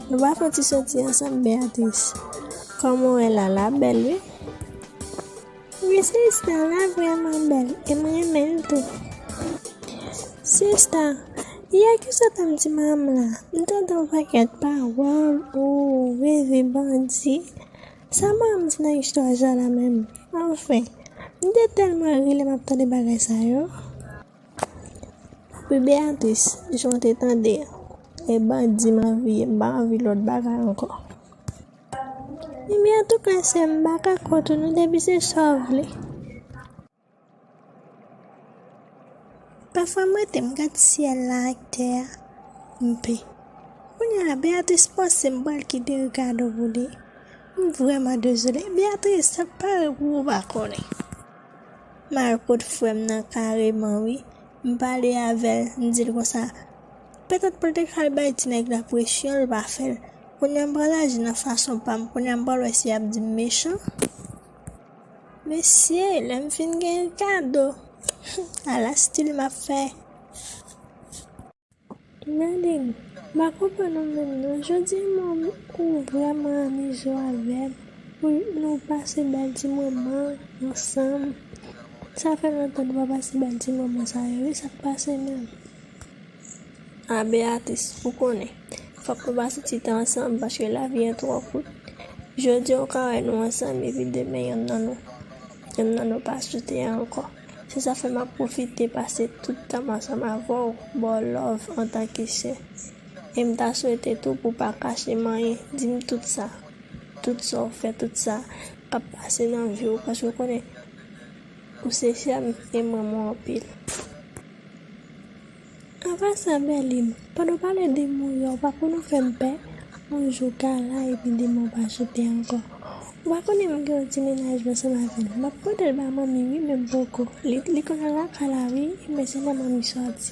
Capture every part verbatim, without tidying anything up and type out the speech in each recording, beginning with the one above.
Nou pa fè ti soti ansanm, Beatrice? Kòm ou wè Lala bèl, wi. Wi, sista, Lala vrèman bèl, e mwen renmen l tou. Sista, yè ki sot an m di manman m la, m tande yon pakèt pawòl, ou reve bandi. Sa manman m di nan istwa sa la menm? Anfen, m te tèlman ri lè m ap tande bagay sa yo. Wi, Beatrice, jan w te tande a, e bandi m anvi ye, m pa anvi lòt bagay ankò. Ebyen, antouka, sè m, m pa ka kont ou non, depi se sa w vle. Pafwa m rete, m gad syèl la ak tè a, m pe. Kounye a, Beatrice panse m pral kite Ricardo pou li. M vrèman dezole. Beatrice, sa k pare pou ou pa konnen. M al kot frè m nan kareman, wi. M pale avè l, m di l konsa, petèt pou l te ka al bay ti nèg la presyon, l pa fè l. Kounye a m pral aji nan fason pa m. Kounye a m pral wè si y ap di m mechan. Mesye, lè m fin gen Ricardo, ala stil m ap fè. Berline, m pa konprann ou menm non. Jodi a, mwen, ou vrèman amize w avè m pou nou pase bèl ti moman ansanm. Sa fè lontan nou pa pase bèl ti moman sa yo, wi, sa k pase menm? A, Beatrice, ou konnen, fòk nou pase ti tan ansanm paske lavi an twò kout. Jodi a, ou ka wè nou ansanm, epi demen, yonn nan nou, yonn nan nou pa sou tè a ankò. Se sa fè m ap pwofite pase tout tan m ansanm avè w, ba w love antanke sè. E m ta swete tou pou w pa kache m anyen, di m tout sa, tout sa w fè, tout sa k ap pase nan vi w, paske w konnen, ou se sè m e m renmen w anpil. Anvan sa, Berline, pandan w pale de mouri a, ou pa konn ou fè m pè? Yon jou w ka la epi demen w pa sou tè ankò. Ou pa konnen m gen yon ti mennaj ansanm avè l. M ap pote l ba manmi wi, men m poko. Li, li konn al lakay la wi, men se lè manmi sòti.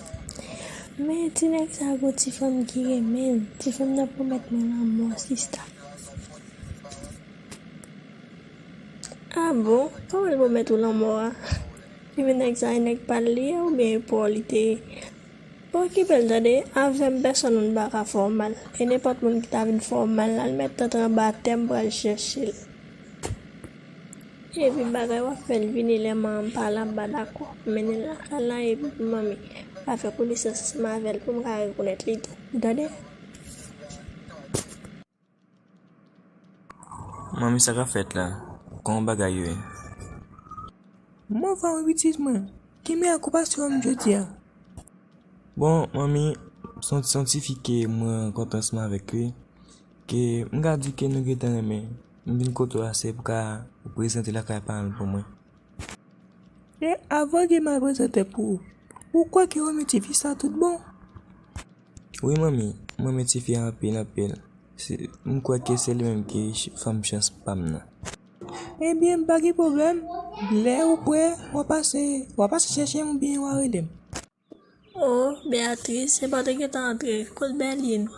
Men ti nèg sa gon ti fanm ki renmen l. Ti fanm nan pwomèt mwen lanmò, sista. A bon? Kòman l pwomèt ou lanmò a? Epi nèg sa, e nèg pa l li ye oubyen e pa w li te ye? Pa okipe l tande, avè m pèsonn moun pa ka fè w mal. E nenpòt moun ki ta vin fè w mal la, l mèt antre anba tè, m pral chèche l. Epi bagay w ap fè l vini lè manman m pa la, m pa dakò. Mennen l lakay la epi pou manmi ka fè konesans ansanm avè l pou m ka rekonèt li tou. Ou tande? Manmi, sa k ap fèt la? Kòman bagay yo ye? Mwen fè yon betiz mwen. Ki meyè okipasyon an jodi a? Bon, manmi, se yon, se yon ti fi ke mwen rankontre ansanm avèk li, ke m ka di ke nou gentan renmen. M vin kote w a, se pou ka prezante lakay paran l pou mwen. E avan ke m al prezante pou ou, ou kwè ke w renmen tifi sa tout bon? Wi, manmi, mwen renmen tifi a anpil, anpil. Se, m kwè ke se li menm ki ch-, fanm chans pa m nan. Ebyen, pa gen pwoblèm. Lè ou prè, w a pase, w a pase chèche m oubyen w a rele m. Oh, Beatrice, se pa w te gentan antre. Kot Berline?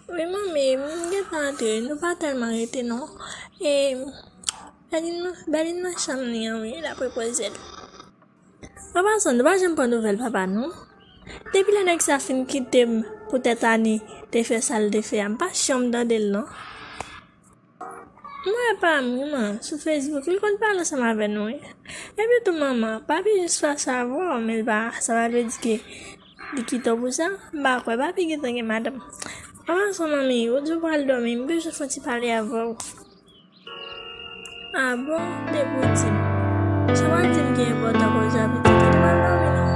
Wi, manmi, m gentan antre. Nou pa tèlman rete, non. E, Berline nan, Berline nan chanm li an, wi, l ap repoze l. An pasan, nou pa janm pran nouvèl papa nou. Depi lè nèg sa fin kite m poutèt Ani te fè sa l te fè a, m pa janm tande l, non. M wè pa m, wi, man, sou Facebook, li konn pale ansanm avè nou, wi. Epi tou, manman, papi jis fè sa avè w, men l pa, sa pa vle di ke li kite w pou sa. M pa kwè, papi gentan gen madanm. Anvan sa, manmi, ou di w pral dòmi, m bezwen fè yon ti pale avè w. A bon, depi w di m. Sa pa di m ki enpòtan koze a pitit, ou pral dòmi non.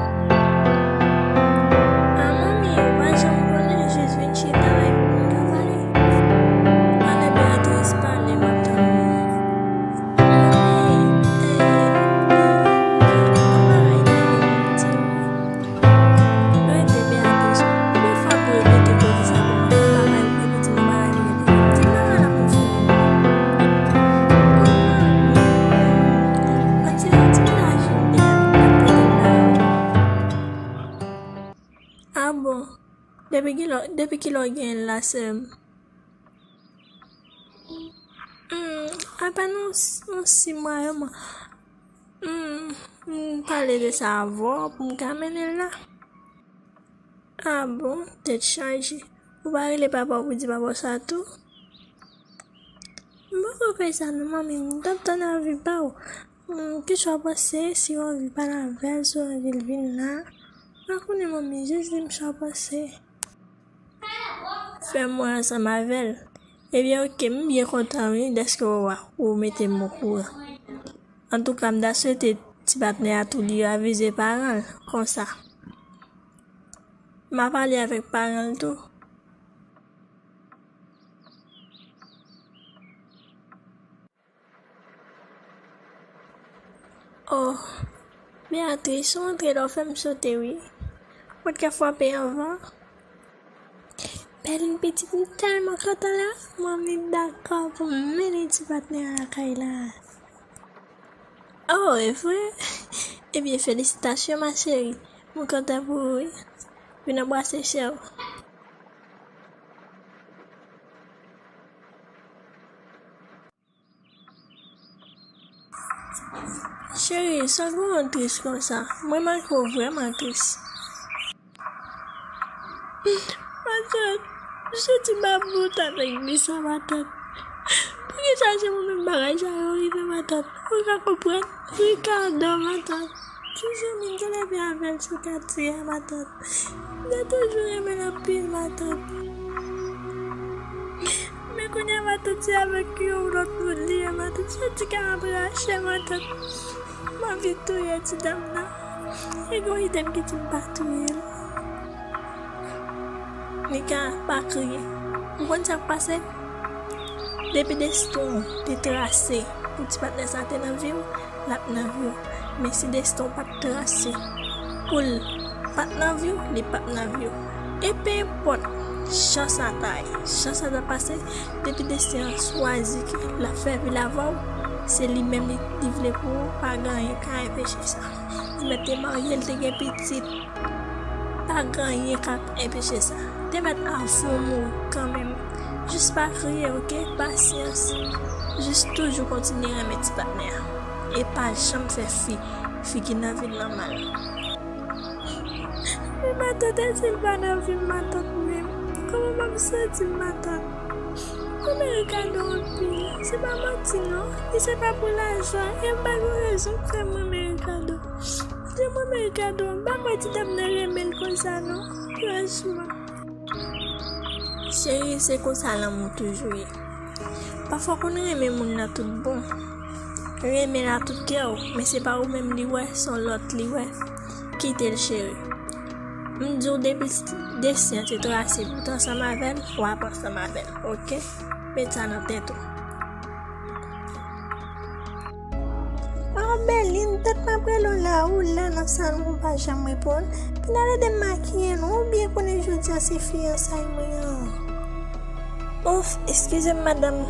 A manmi, ou pa janm konnen, jis vin chita epi pou n ka pale. Ale Beatrice, pale, m ap tann ou. Manmi, eh, eh, eh, yon bagay tande m di w. Rete, Beatrice. Konbyen fwa pou repete koze sa pou mwen? Yon bagay ou repete, yon bagay ou repete. Di m bagay la pou m fini. Manmi, on dirait ti mennaj ou te ap rete la. A bon? Depi kilè, depi kilè w gen l la, sè m? Hmm, apèn yon, yon sis mwa, yon mwa. Hmm, m pale de sa avè w pou m ka mennen l la. A bon, tèt chaje. Ou pa rele papa w pou di papa w sa tou? M poko fè sa non, manmi, m t ap tann avi pa w. Hmm, kisa w panse, si w anvi pale avè l, si w anvi l vin la? M pa konnen, manmi, jis di m sa w panse. Fè m wè ansanm avè l. Ebyen, oke, m byen kontan, wi, dèske w wè, ou mete m okouran. Antouka, m ta swete ti patnè a tou li avize paran l, konsa. M a pale avèk paran l tou. Oh, Beatrice, ou antre la, w fè m sote, wi. Ou pa t ka frape anvan? Bèlin pitit, m tèlman kontan la. Manmi dakò pou m mennen ti patnè a lakay la. Oh, e vre? Ebyen, felisitasyon, ma chérie. M kontan pou ou, wi. Vin anbrase sè w. Cheri, sa k rann w tris konsa? M remake w vrèman tris. Matant, se ti babou t avèk li sa, matant. Poukisa se mwen menm bagay sa yo rive, matant? Ou ka konprann? Ricardo, matant. Ti zanmi m te leve avè l sou katye a, matant. M te toujou renmen l anpil, matant. Men kounye a, matant, se avèk yon lòt moun li ye, matant. Se ti ka ap rache, matant. M anvi touye ti dam nan. E gen yon ide m ki di m pa touye l. Nika, pa kriye. Ou konn sa k pase? Depi destin w te trase pou ti patnè sa te nan vi w, l ap nan vi w. Men si destin w pa t trase pou l pa t nan vi w, li p ap nan vi w. E pe enpòt jan sa ta ye, jan sa ta pase, depi destin an swazi ke l ap fè vi l avè w, se li menm li, li vle pou ou, pa gen anyen k ka enpeche sa. Li mèt te marye, l te gen pitit. Pa gen anyen k ap enpeche sa. Te mèt avè w mouri kanmenm. Jis pa kriye, oke? Pasyans. Jis toujou kontinye renmen ti patnè a. E pa janm fè fi, fi ki nan vi l nan mal. Men matant, èske l pa nan vi m, matant, menm? Kòman m ap santi m, matant? Mwen renmen Ricardo anpil. Se pa manti, non. E se pa pou lajan. E m pa gen rezon k fè mwen renmen Ricardo. Se mwen menm Ricardo, m pa kwè ti dam nan renmen l konsa non, franchman. Cheri, se konsa lanmou toujou ye. Pafwa w konn renmen moun nan tout bon. Renmen l a tout kè w, men se pa ou menm li wè, se yon lòt li wè. Kite l, cheri. M di w depi desten an te trase pou t ansanm avè l, w ap ansanm avè l, oke? Met sa nan tèt ou. Ah, Bèlin, dat m ap rele w la, ou la nan salon, ou pa janm reponn. Vin al ede m makiye non, ou byen konnen jodi a se fiyansay mwen an. Ouf, eskize m, madanm.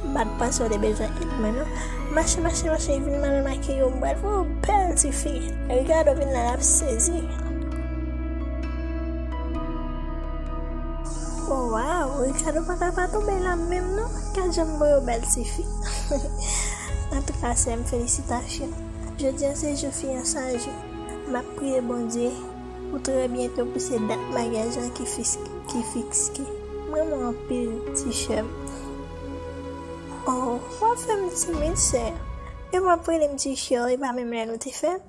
M pa t panse w te bezwen èd mwen non. Mache, mache, mache, vin m al makiye w, m pral fè w bèl tifi. Ricardo vin la, l ap sezi. Oh, waw, Ricardo pa ka pa tonbe la menm non. Gad jan m voye w bèl tifi. Antouka, sè m, felisitasyon. Jodi a se jou fiyansaj ou. M ap priye Bondye pou trè byento pou se dat maryaj lan ki fis-, ki fikse. M renmen w anpil, ti sè m. Oh, w ap fè m timid, sè. E w ap rele m ti sè, e pa menm lè nou te fèt.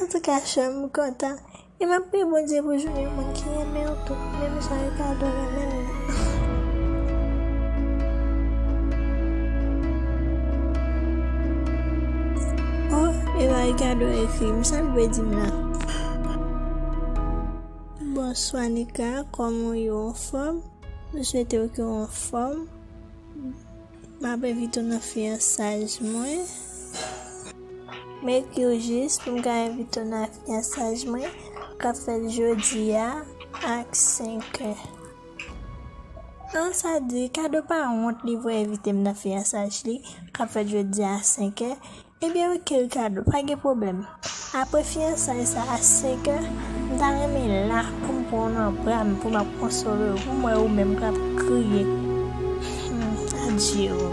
Antouka, sè m, m kontan. E m ap priye Bondye pou w jwenn yon moun ki renmen w tou, menm jan Ricardo renmen l la. Oh, e pa Ricardo ekri m, sa l vle di m la? Bonswa, Nika, kòman w ye, w anfòm? M swete w ke w anfòm. M ap envite w nan fiyansaj mwen. M ekri w jis pou m ka envite w nan fiyansaj mwen k ap fèt jodi a ak senk è. An, sa di, Ricardo pa wont li pou envite m nan fiyansaj li k ap fèt jodi a senk è. Ebyen, oke, Ricardo, pa gen pwoblèm. Apre fiyansay sa a senk è, m ta renmen la pou m pran w nan bra m, pou m ap konsole w, pou m wè ou menm k ap kriye. Hmm, adye o.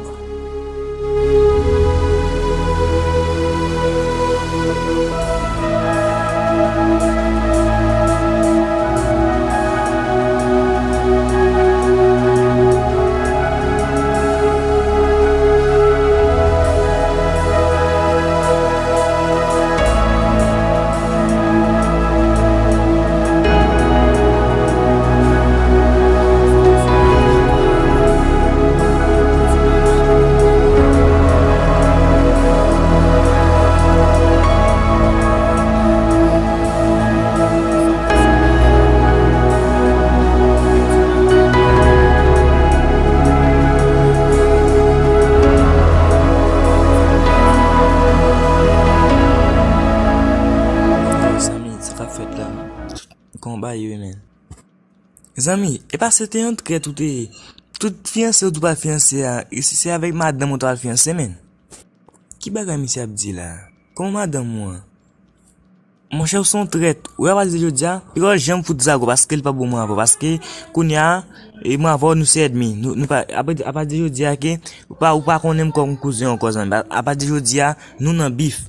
Zanmi, e pa se te yon trèt ou te ye. Tout fiyanse ou t pral fiyanse a, e si se avèk madanm ou t pral fiyanse, menn. Ki bagay misye ap di la? Kòman madanm ou an? Monchè, ou se yon trèt. Ou a pati de jodi a, piga w janm fout zago, paske l pa bon mwen avè w. Paske, kounye a, e mwen avè w, nou se ènmi. Nou, nou pa, apati, apati de jodi a, ke ou pa, ou pa konnen m kòm kouzen ankò, zanmi. Apati de jodi a, nou nan bif.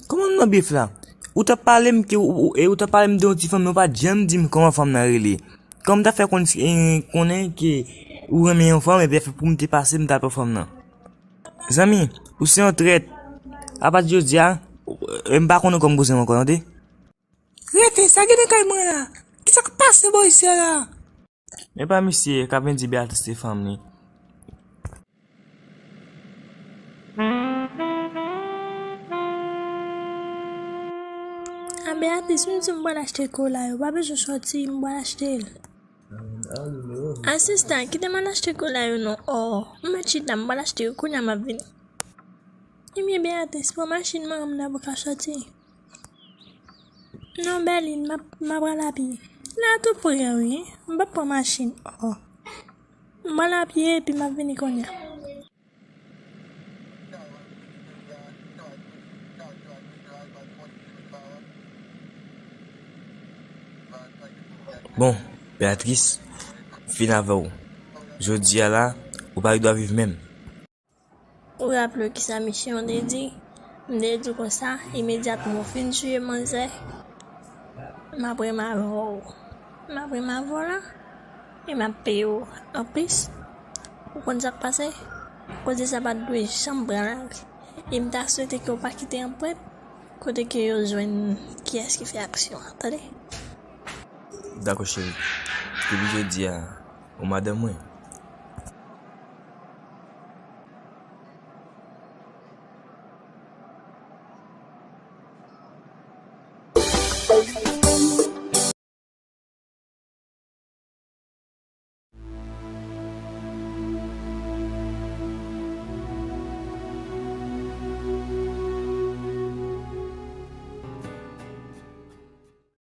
Kòman nou nan bif la? Ou t ap pale m ke, ou, ou, e ou t ap pale m de yon ti fanm, men ou pa t janm di m kòman fanm nan rele. Kòman m ta fè konn, e, konnen ke ou renmen yon fanm, epi pou m te pase, m t ap yon fanm nan? Zanmi, ou se yon trèt. Apati jodi a, e m pa konnen kòm kouzen w ankò, tande? Rete, sa gen nan kay mwen la? Kisa k pase bò isi a la? Men pa misye k ap vin di Beatrice se fanm li. A Beatrice, m di m pral achte kola yo, pa bezwen sòti, m pral achte l. A sista, kite m al achte kola yo non. Oh, m mèt chita, m pral achte yo, kounye a m ap vini. Ebyen, Beatrice, pran machin manman m nan pou ka sòti. Non, Berline, m ap, m ap pral apye. La tou pre, wi. M p ap pran machin. Oh. M pral apye, epi m ap vini kounye a. Bon, Beatrice, m fin avè w. Jodi a la, ou pa gen dwa viv menm. Ou raple w kisa misye an te di? M te di w konsa, imedyatman w fin tiye manzè, m ap renmen avè w. M ap renmen avè w la, e m ap peye w anplis. Ou konn sa k pase? Koze sa pa t dwe janm pran lari. E m ta swete ke w pa kite anprent kote ke yo jwenn kiyès ki fè aksyon an, tande? Dakò, cheri. Depi jodi a, ou madanm mwen.